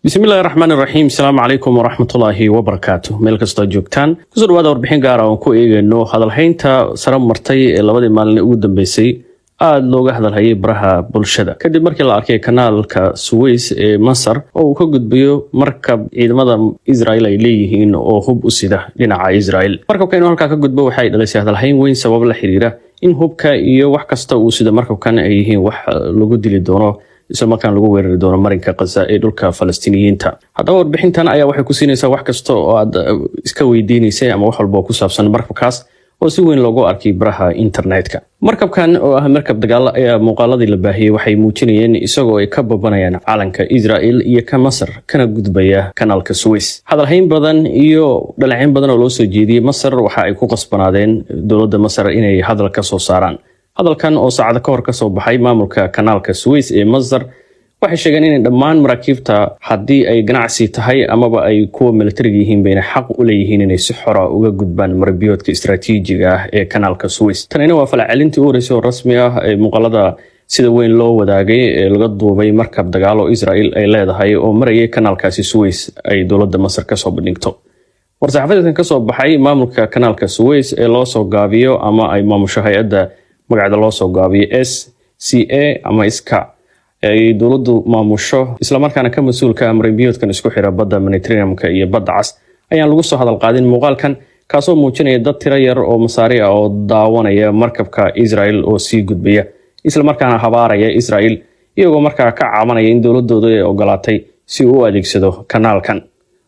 Bismillahi raxmaan raxiim. Asalaamu calaykum waraxmatullaahi wabarakaatu. Meel kastoo joogtaan, kusoo dhawaada warbixin gaara oon ku eegayno hadalhaynta sare martay ee labadii maalin ugu dambeysay aada looga hadalhayay baraha bulshada, kadib markii la arkay kanaalka Suweys ee Masar oo uu ka gudbayo markab ciidamada Israel ay leeyihiin oo hub u sida dhinaca Israel. Markabka inuu halkaa ka gudbo waxay dhalisay hadalhayn weyn, sabab la xiriira in hubka iyo wax kasta uu sida markabkan ay yihiin wax lagu dili doono, isla markaan lagu weerari doono marinka Qaza ee dhulka Falastiiniyiinta. Haddaba warbixintan ayaa waxay ku siinaysaa wax kasta oo aad iska weydiinaysay ama wax walba oo ku saabsan markabkaas oo si weyn loogu arkay baraha internetka. Markabkan oo ah markab dagaal ayaa muuqaaladii la baahiyey waxay muujinayeen isagoo ay ka babanayaan calanka Israel iyo ka Masar, kana gudbaya kanaalka Suweys. Hadalhayn badan iyo dhaleeceyn badan oo loo soo jeediyey Masar waxa ay ku qasbanaadeen dowladda Masar inay hadal ka soo saaraan. Hadalkan oo saacado ka hor kasoo baxay maamulka kanaalka Suweys ee Masar, waxay sheegeen inay dhammaan maraakiibta, haddii ay ganacsi tahay amaba ay kuwa militariga yihiin, bayna xaq u leeyihiin inay si xora uga gudbaan marbiyoodka istaraatiijiga ah ee kanaalka Suweys. Tanina waa falcelintii u horeysay oo rasmi ah ee muuqaalada sida weyn loo wadaagay ee laga duubay markab dagaal oo Israel ay leedahay oo marayay kanaalkaasi Suweys ay dowladda Masar kasoo bandhigto. War-saxaafadeedkan kasoo baxay maamulka kanaalka Suweys ee loo soo gaabiyo ama ay maamusho hay-adda magaceeda loo soo gaabiyo SCA ama iska ay dowladdu maamusho, islamarkaana ka mas-uulka marinbiyoodkan isku xira badda Mediterranean-ka iyo Badda Cas, ayaan lagu soo hadal qaadin muuqaalkan, kaasoo muujinaya dad tiro yar oo Masaari ah oo daawanaya markabka Israel oo sii gudbaya, islamarkaana habaaraya Israel, iyagoo markaa ka cabanaya in dowladooda ay ogolaatay si uu u adeegsado kanaalkan.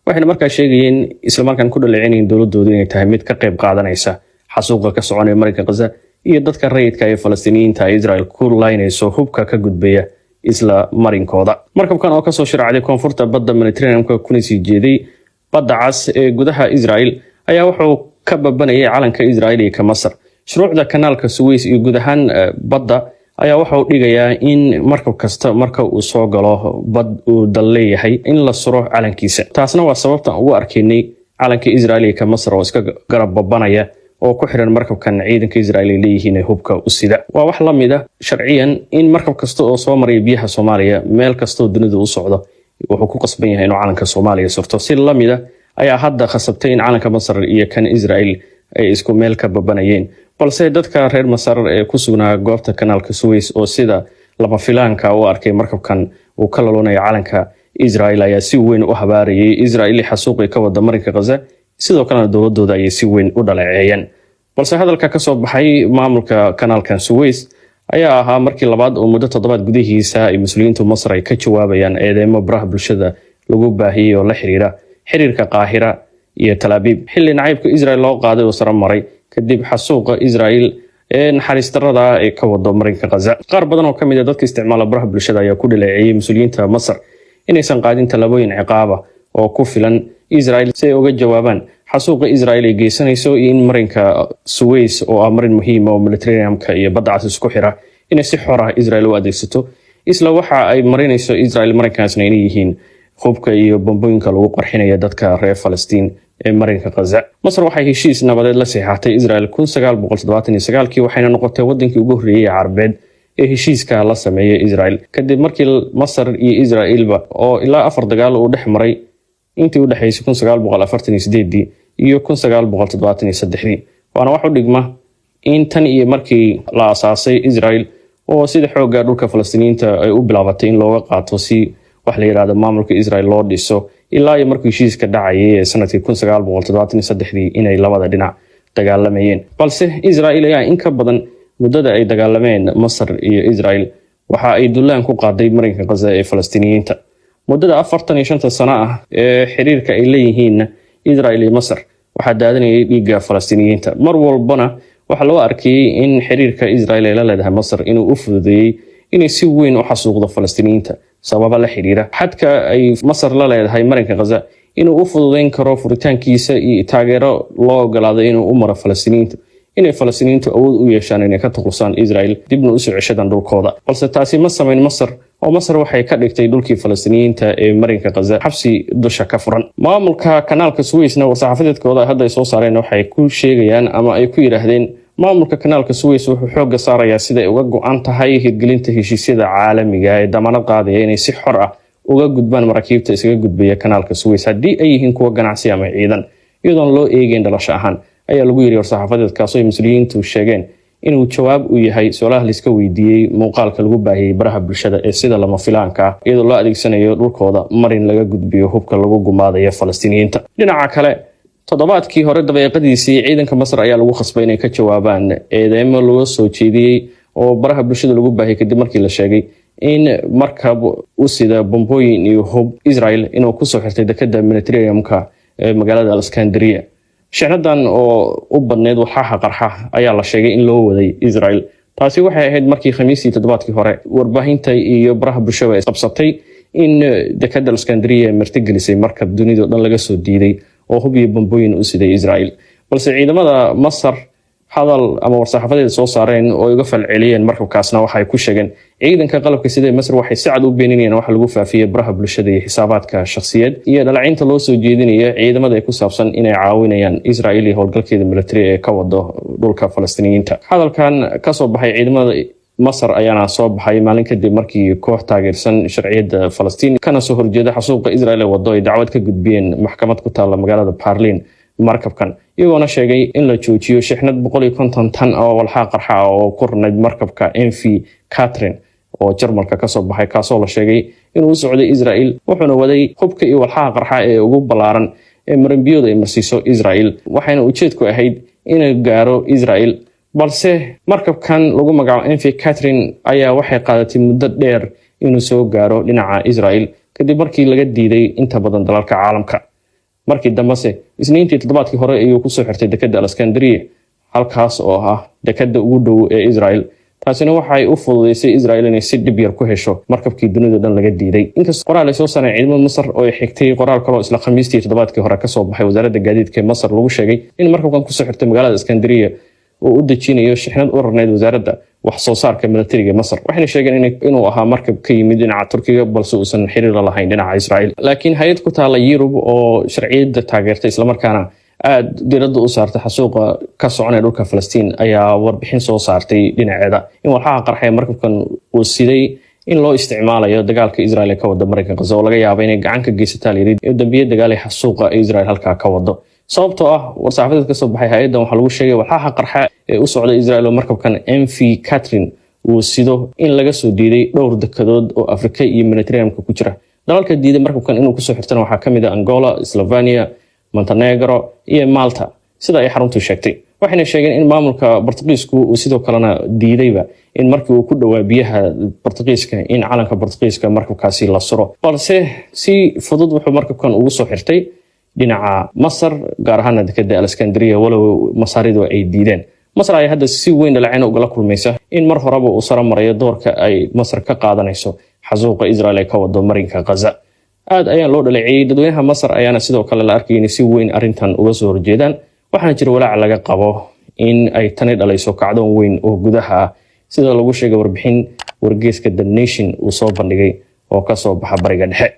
Waxayna markaa sheegayeen, islamarkaan ku dhaleecinayn dowladoodu inay tahay mid ka qayb qaadanaysa xasuuqa ka soconaya marinka Qaza iyo dadka rayidka ee Falastiiniyiinta ay Israel ku laynayso hubka ka gudbaya isla marinkooda. Markabkan oo kasoo shiracday koonfurta badda Mediterranean-ka kuna sii jeeday Badda Cas ee gudaha Israel ayaa wuxuu ka babanayay calanka Israel iyo ka Masar. Shuruucda kanaalka Suweys iyo guud ahaan badda ayaa wuxuu dhigayaa in markab kasta marka uu soo galo bad uu dal leeyahay in la suro calankiisa. Taasna waa sababta aan ugu arkaynay calanka Israel iyo ka Masar oo iska garab babanaya oo ku xiran markabkan ciidanka Israel ay leeyihiin ee hubka u sida. Waa wax la mid a sharciyan in markab kasta oo soo maraya biyaha Soomaaliya, meel kastoo dunida u socdo, wuxuu ku qasban yahay inuu calanka Soomaaliya surto. Si la mid a ayaa hadda khasabtay in calanka Masar iyo kan Israel ay isku meel ka babanayeen. Balse dadka reer Masar ee ku sugnaa goobta kanaalka Suweys oo sida lama filaanka u arkay markabkan uu ka laloonayo calanka Israel ayaa si weyn u habaarayay Israel xasuuqii ka wada marinka Qaza. Sidoo kalena dowladooda ayay si weyn u dhaleeceeyeen. Balse hadalka kasoo baxay maamulka kanaalkan Suweys ayaa ahaa markii labaad oo muddo toddobaad gudihiisa ay mas-uuliyiintu Masar ay ka jawaabayaan eedeymo baraha bulshada lagu baahiyey oo la xiriira xiriirka Qaahira iyo Talaabiib, xilli nacaybka Israel loo qaaday oo sare maray kadib xasuuqa Israel ee naxariis darada ay ka wado marinka Qaza. Qaar badan oo ka mid a dadka isticmaala baraha bulshada ayaa ku dhaleeceeyey mas-uuliyiinta Masar inaysan qaadin tallaabooyin ciqaaba oo ku filan Israel si ay uga jawaabaan xasuuqa Israel ay geysanayso iyo in marinka Suweys oo ah marin muhiima oo Mediterranean-ka iyo Badda Cas isku xira inay si xor ah Israel u adeegsato, isla waxa ay marinayso Israel marinkaasna inay yihiin hubka iyo bambooyinka lagu qarxinaya dadka reer Falastiin ee marinka Qaza. Masar waxay heshiis nabadeed la saxeexatay Israel 1979-kii, waxayna noqotay wadankii ugu horreeyey ee Carbeed ee heshiiska la sameeyay Israel, kadib markii Masar iyo Israelba oo ilaa afar dagaal uu dhex maray intii u dhexaysay 1948-dii iyo 1973-dii. Waana wax u dhigma in tan iyo markii la asaasay Israel oo sida xoogga dhulka Falastiiniyiinta ay u bilaabatay in looga qaato si wax la yidhahdo maamulka Israel loo dhiso, ilaa iyo markii heshiiska dhacayay ee sanadkii 1973-dii inay labada dhinac dagaalamayeen. Balse Israel ayaa in ka badan muddada ay dagaalameen Masar iyo Israel waxa ay dullaan ku qaaday marinka Qaza ee Falastiiniyiinta. Muddada 45-ta sano ah ee xiriirka ay leeyihiin Israel iyo Masar waxaa daadinayay dhiigga Falastiiniyiinta. Mar walbana waxaa loo arkayey in xiriirka Israel ay la leedahay Masar inuu u fududeeyey inay si weyn u xasuuqdo Falastiiniyiinta, sababa la xiriira xadka ay Masar la leedahay marinka Qaza inuu u fududeyn karo furitaankiisa iyo taageero loo ogolaado inuu u maro Falastiiniyiinta, inay Falastiiniyiintu awood u yeeshaan inay ka takhalusaan Israel, dibna usoo ceshadaan dhulkooda. Balse taasi ma samayn Masar, oo Masar waxay ka dhigtay dhulkii Falastiiniyiinta ee marinka Qaza xabsi dusha ka furan. Maamulka kanaalka Suweysna war-saxaafadeedkooda hadda ay soo saareen waxay ku sheegayaan ama ay ku yidhaahdeen: maamulka kanaalka Suweys wuxuu xoogga saarayaa siday uga go-an tahay hirgelinta heshiisyada caalamiga ee damaanad qaadaya inay si xor ah uga gudbaan maraakiibta isaga gudbaya Kanaalka Suweys, haddii ay yihiin kuwa ganacsi ama ciidan, iyadoon loo eegeyn dhalasho ahaan, ayaa lagu yiri war-saxaafadeed, kaasoo ay mas-uuliyiintu sheegeen inuu jawaab u yahay su-aalaha laiska weydiiyey muuqaalka lagu baahiyey baraha bulshada ee sida lama filaanka ah, iyadoo loo adeegsanayo dhulkooda marin laga gudbiyo hubka lagu gumaadayo Falastiiniyiinta. Dhinaca kale, toddobaadkii hore dabeeqadiisii, ciidanka Masar ayaa lagu khasbay inay ka jawaabaan eedeymo loo soo jeediyey oo baraha bulshada lagu baahiyey, kadib markii la sheegay in markab u sida bombooyin iyo hub Israel inuu kusoo xirtay dekada Mediterranean-ka ee magaalada Alexandria. Shixnadan oo u badneyd walxaha qarxa ayaa la sheegay in loo waday Israel. Taasi waxay ahayd markii Khamiistii toddobaadkii hore warbaahinta iyo baraha bulshada ay qabsatay in dekada Alexandria martigelisay markab dunida dhan laga soo diiday oo hub iyo bambooyin u siday Israel. Balse ciidamada Masar hadal ama war-saxaafadeed soo saareen oo ay uga falceliyeen markabkaasna waxay ku sheegeen: "Ciidanka qalabka sida Masar waxay si cad u beeninayaan waxa lagu faafiyey baraha bulshada iyo xisaabaadka shakhsiyeed iyo dhaleecaynta loo soo jeedinaya ciidamada ee ku saabsan inay caawinayaan Israel iyo howlgalkeeda military ee ka wado dhulka Falastiiniyiinta." Hadalkan kasoo baxay ciidamada Masar ayaana soo baxay maalin kadib markii koox taageersan sharciyadda Falastiin kana soo horjeeda xasuuqa Israel ee wado ay dacwad ka gudbiyeen maxkamad ku taalla magaalada Berlin markabkan, iyagoona sheegay in la joojiyo shixnad 150 tan oo walxaa qarxa ah oo ku rarnayd markabka MV Catherine oo Jarmalka kasoo baxay, kaasoo la sheegay inuu u socday Israel, wuxuuna waday hubka iyo walxaha qarxa ee ugu ballaaran ee marinbiyooda ay marsiiso Israel, waxayna ujeedku ahayd inuu gaaro Israel. Balse markabkan lagu magacaabo MV Catherine ayaa waxay qaadatay muddo dheer inuu soo gaaro dhinaca Israel, kadib markii laga diiday inta badan dalalka caalamka. Markii dambese Isniintii toddobaadkii hore ayuu kusoo xirtay dekada Alexandria, halkaas oo ah dekada ugu dhow ee Israel. Taasina waxay u fududeysay Israel inay si dhib yar ku hesho markabkii dunida dhan laga diiday. Inkastoo qoraal ay soo saareen ciidamada Masar oo ay xigtay qoraal kaloo isla Khamiistii toddobaadkii hore kasoo baxay wasaaradda gaadiidka ee Masar lagu sheegay in markabkan kusoo xirtay magaalada Iskandariya uu u dejinayo shixnad u rarnayd wasaaradda wax soo saarka militariga Masar, waxayna sheegeen inuu ahaa markab ka yimid dhinaca Turkiga, balse uusan xiriir la lahayn dhinaca Israel. Laakiin hay-ad ku taala Yurub oo sharciyadda taageertay, islamarkaana aada diradda u saartay xasuuqa ka soconaya dhulka Falastiin, ayaa warbixin soo saartay dhinaceeda in walxaha qarxay markabkan uu siday in loo isticmaalayo dagaalka Israel ee ka wada Marinka Qaza, oo laga yaabo inay gacan ka geysataa layidhi dambiye dagaal ee xasuuqa Israel halkaa ka wado. Sababtoo ah war-saxaafadeed kasoo baxay hay-addan waxaa lagu sheegay walxaha qarxa ee u socda Israel oo markabkan MV Catherine uu sido in laga soo diiday dhowr dekadood oo Afrika iyo Mediterranean-ka ku jira. Dalalka diiday markabkan inuu kusoo xirtana waxaa kamid ah Angola, Slovenia, Montenegro iyo Malta, sida ay xaruntu sheegtay. Waxayna sheegeen in maamulka Bortuqiisku uu sidoo kalena diidayba in markii uu ku dhowaa biyaha Bortuqiiska in calanka Bortuqiiska markabkaasi la suro. Balse si fudud wuxuu markabkan ugu soo xirtay dhinaca Masar, gaar ahaana dekada Alexandria, walow Masaaridu ay diideen. Masar ayaa hadda si weyn dhaleecayna ugala kulmaysa in mar horeba uu saro marayo doorka ay Masar ka qaadanayso xasuuqa Israel ay ka wado marinka Ghaza. Aad ayaa loo dhaleeceeyey, dadweynaha Masar ayaana sidoo kale la arkay inay si weyn arrintan uga soo horjeedaan, waxaana jira walaac laga qabo in ay tani dhalayso kacdoon weyn oo gudaha ah, sida lagu sheegay warbixin wargeyska The Nation uu soo bandhigay oo kasoo baxa Bariga Dhexe.